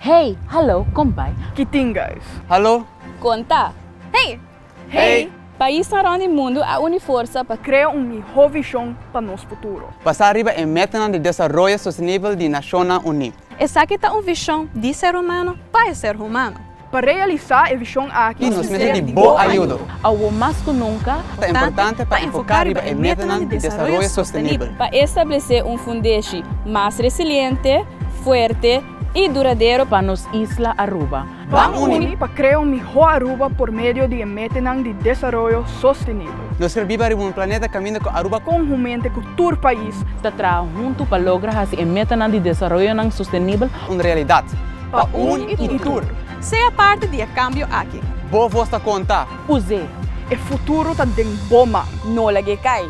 Hey, hallo, kon bai? Ki tin, guys? Hallo. Kon ta? Hey! Hey! Paisnan rond di mundo a uni forsa pa. Crea un miho vision pa nos futuro. Basa riba e metanan di desaroyo sostenibel di Nashonnan Uní. Esaki ta un vision di ser humano pa e ser humano. Pa realisa e vision aki. Nos mester di bo ayudo. Awo mas cu nunca. Ta importante pa enfoca riba e metanan di desaroyo sostenibel. Pa establece un fundeshi mas resiliente, fuerte y duradero. Pa nos isla Aruba. Ban uni pa crea un miho Aruba por medio di e metanan di desaroyo sostenibel. Nos kier biba riba un planeta caminda cu Aruba. Conhumente cu tur pais. Ta traha hunto pa logra haci e metanan di desaroyonan sostenibel. Un realidad. Pa un y tur. Sea parti di e cambio aki. Bo voz ta conta. Us'é. E futuro ta den bo man. No lag'é cay.